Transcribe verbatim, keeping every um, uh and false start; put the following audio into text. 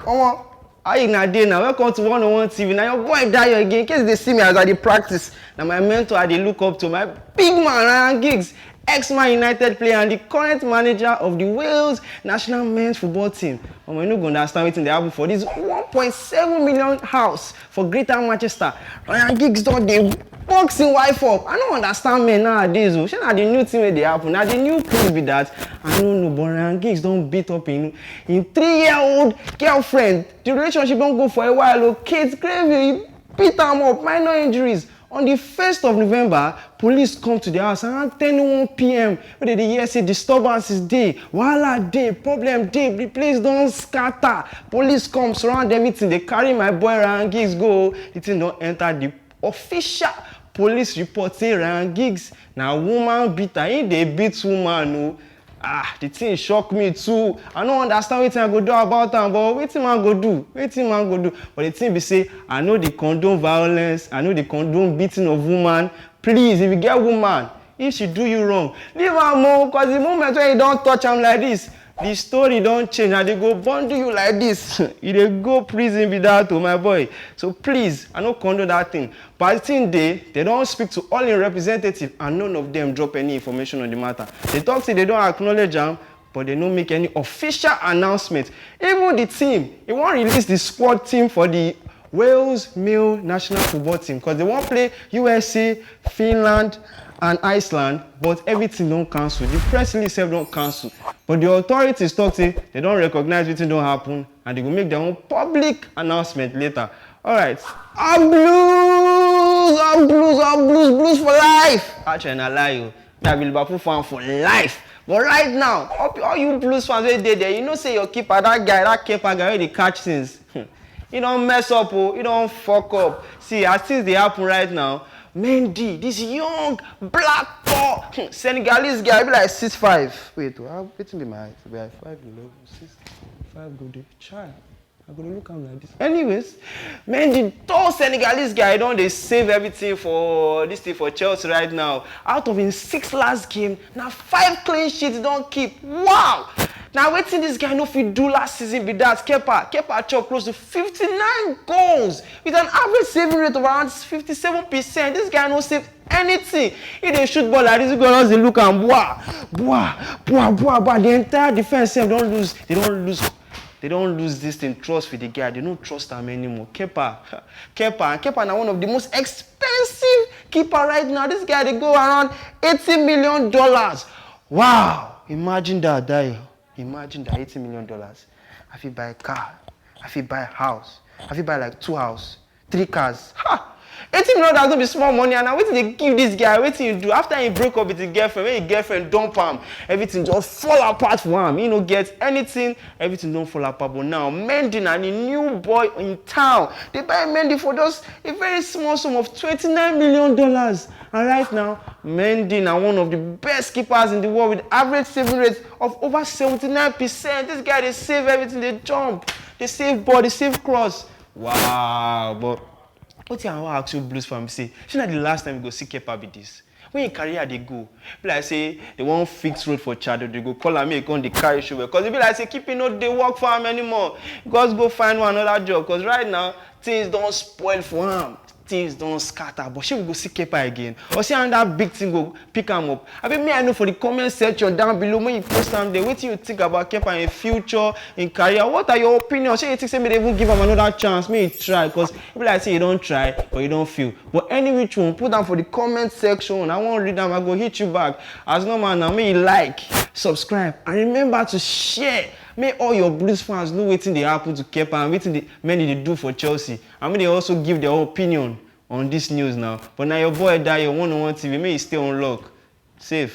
Omo, how you na dey now? Welcome to one oh one T V. Na your boy Dayo again. In case you dey see me as I dey practice, na my mentor I dey look up to, my big man Ryan Giggs, ex-Man United player and the current manager of the Wales national men's football team. Omo, you no go understand wetin dey happen for this one point seven million house for Greater Manchester. Ryan Giggs don dey box him wife up. I no understand men nowadays o. Shey na the new thing wey dey happen? Na the new craze be that? I no know, but Ryan Giggs don beat up him him three-year-old girlfriend. The relationship don go for a while o. Kate Craven beat am up, minor injuries. On the first of November, police come to the house around ten one p m wey dem dey hear say disturbances dey, wahala dey, problem dey, the place don scatter. Police come, surround everything, dey carry my boy Ryan Giggs go. The thing don enter the official police report say Ryan Giggs na woman beater, he dey beat woman o. Ah, the thing shock me too. I no understand wetin I go do about am, but wetin man go do? Wetin man go do? But the thing be say, I no dey condone violence, I no dey condone beating of woman. Please, if you get woman, if she do you wrong, leave am o, cause the moment wey you don touch am like this, the story don change and they go bundle you like this. You dey go prison be that o, my boy. So please, I no condone that thing. But the thing dey, they don speak to all im representative and none of them drop any information on the matter. They talk say they don acknowledge am, but they no make any official announcement. Even the team, e wan release the squad team for the Wales male national football team, cause they wan play U S A, Finland and Iceland, but everything don cancel. The press release sef don cancel. But the authorities talk say they don recognize wetin don happen and they go make their own public announcement later. Alright. All blues, all blues, all blues, blues for life. Actually, na lie o. Me, I be Liverpool fan for life. But right now, all, all you blues fans wey dey there, you know say your keeper, that guy, that keeper guy wey dey catch things, he don mess up o, he don fuck up. See, as things dey happen right now, Mendy, this young black tall Senegalese guy, be like six five. Wait o, how, wetin be my height? Be like five eleven, six five go dey. Chai, I go dey look am like this. Anyways, Mendy, tall Senegalese guy, don dey save everything for this thing for Chelsea right now. Out of him six last game, na five clean sheets don keep. Wow! Na wetin this guy no fit do last season be that. Kepa, Kepa chop close to fifty-nine goals with an average saving rate of around fifty-seven percent. This guy no save anything. He dey shoot ball like this, you go just dey look am, bua, bua, bua, bua, bua. The entire defense sef don lose. They don lose. They don lose this thing, trust with the guy. They no trust am anymore. Kepa, Kepa, and Kepa na one of the most expensive keeper right now. This guy dey go around eighty million dollars. Wow, imagine that, Dayo. Imagine that, eighty million dollars. I fit buy car, I fit buy house, I fit buy like two house, three cars. Ha! Eighty million dollars no be small money, and na wetin dey give this guy, wetin you do? After he break up with his girlfriend, when his girlfriend dump am, everything just fall apart for am. He no get anything, everything don fall apart. But now, Mendy na the new boy in town. They buy Mendy for just a very small sum of twenty-nine million dollars. And right now, Mendy na one of the best keepers in the world with average saving rate of over seventy-nine percent. This guy dey save everything, dey jump, dey save ball, dey save cross. Wow, but wetin I wan ask you blues fan be say, shey na the last time you go see Kepa be this? When him career dey go, be like say they wan fix road for Chado, they go call am, make he come dey carry shovel, cause e be like say keeping no dey work for am anymore. He go just go find one another job, cause right now, things don spoil for am. Things don scatter, but shey we go see Kepa again? Or shey another big thing go pick am up? Abi me I know for the comment section down below, when you post am there, wetin you think about Kepa in future, in career? What are your opinions? Shey you think say make they even give am another chance, make he try? Cause e be like say you don try, but you don fail. But any which one, put am for the comment section. I wan read am, I go hit you back. As normal now, make you like, subscribe, and remember to share. Make all your blues fans know wetin dey happen to Kepa and wetin dey, Mendy dey do for Chelsea. And make they also give their own opinion on this news now. But na your boy Dayo, one oh one T V, make you stay on lock. Safe.